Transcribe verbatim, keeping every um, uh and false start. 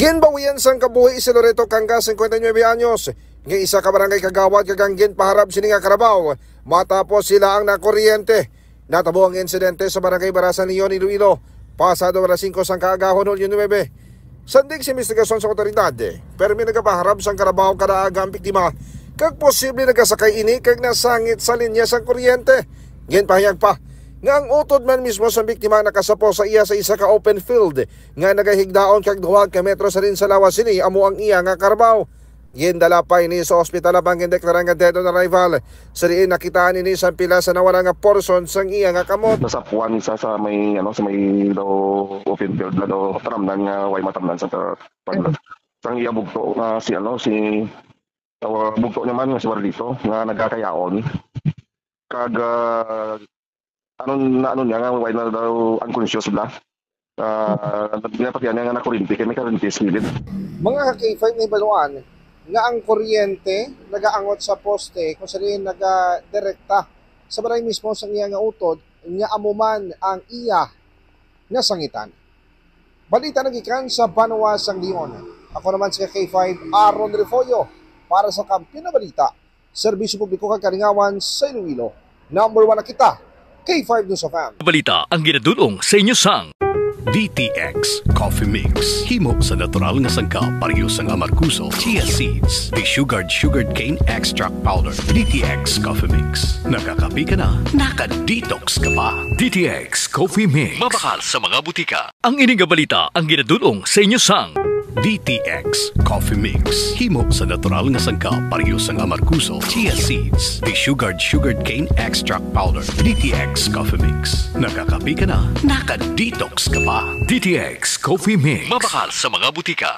Ginbawian sang kabuhi si Loreto Cangas, singkwenta y nuebe anyos, nga isa ka barangay kagawad kag ang ginpaharab sini nga karabaw matapos sila ang nakuryente. Natabo ang insidente sa Barangay Barasan Leon, Iloilo, pasado alas singko sang kaagahon, Hulyo nuebe. Sandig sa investigasyon sa awtoridad, permi nagapaharab sang karabaw kada aga ang biktima, kag posible nagasakay ini kag nasangit sa linya sang kuryente. Ginpahayag pa nga ang utod man mismo sang biktima nakasapos sa iya sa isa ka open field nga nagahigdaon kag duha ka metro sa din sa lawas sini amo ang iya nga karabaw. Gindala pa ini sa ospital, apang gindeklara nga dead on arrival. Sa diin nakitaan ini sang pila sa nawala nga porson sang iya nga kamot. Nasapuan isa sa may, ano, sa may daw open field na daw tamnan nga way matamnan sa ta-, pag-, sang iya bugto nga si, ano, si, uh, bugto niya man nga si Warlito nga nagkakayaon. Kag, ah, ano na, ano niya nga, why na daw unconscious bla? Ah, napatian niya nga nakurinti, kay may kurinti sa gilid. Mga ka-K five, nahibaluan nga ang kuryente nagaangot sa poste kung sa diin nagadirekta sa balay mismo sang iya nga utod, nga amo man ang iya nasangitan. Balita nagikan sa banwa sang Leon. Ako naman si ka-K five, Aaron Refollo, para sa Kampiyon na Balita, Serbisyo Publiko kag Kalingawan sa Iloilo. Number one na kita, K five News F M. Balita ang ginadul-ong sa inyo sang D T X Coffee Mix. Himo sa natural nga sangkap, pareho sang amargoso, chia seeds, desugared sugarcane extract powder. D T X Coffee Mix. Nakakape ka na, naka-detox ka pa. D T X Coffee Mix. Mabakal sa mga butika. Ang ini nga balita ang ginadul-ong sa inyo sang D T X Coffee Mix. Himo sa natural nga sangkap, pareho sang amargoso, chia seeds, desugared sugarcane extract powder. D T X Coffee Mix. Nakakape ka na, naka-detox ka pa. D T X Coffee Mix. Mabakal sa mga butika.